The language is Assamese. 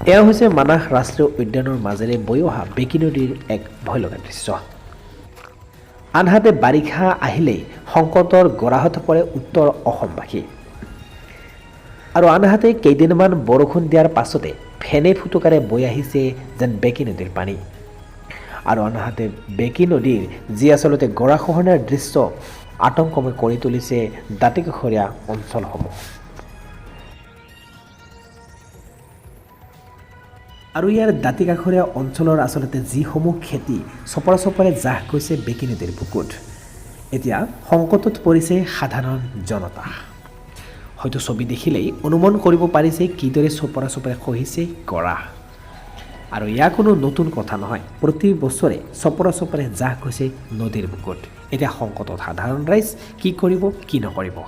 এয়া হৈছে মানাহ ৰাষ্ট্ৰীয় উদ্যানৰ মাজেৰে বৈ অহা বেকী নদীৰ এক ভয় লগা দৃশ্য। আনহাতে বাৰিষা আহিলেই সংকটৰ গৰাহত পৰে উত্তৰ অসমবাসী। আৰু আনহাতে কেইদিনমান বৰষুণ দিয়াৰ পাছতে ফেনে ফুটুকাৰে বৈ আহিছে যেন বেকী নদীৰ পানী। আৰু আনহাতে বেকী নদীৰ যি আচলতে গৰাখহনীয়াৰ দৃশ্য আতংকময় কৰি তুলিছে দাঁতিকাষৰীয়া অঞ্চলসমূহ। আৰু ইয়াৰ দাঁতিকাষৰীয়া অঞ্চলৰ আচলতে যিসমূহ খেতি চপৰা চপৰে জাহ গৈছে বেকী নদীৰ বুকুত, এতিয়া সংকটত পৰিছে সাধাৰণ জনতা। হয়তো ছবি দেখিলেই অনুমান কৰিব পাৰিছে কিদৰে চপৰা চপৰে খহিছে গৰা। আৰু এয়া কোনো নতুন কথা নহয়, প্ৰতি বছৰে চপৰা চপৰে জাহ গৈছে নদীৰ বুকুত। এতিয়া সংকটত সাধাৰণ ৰাইজ, কি কৰিব কি নকৰিব।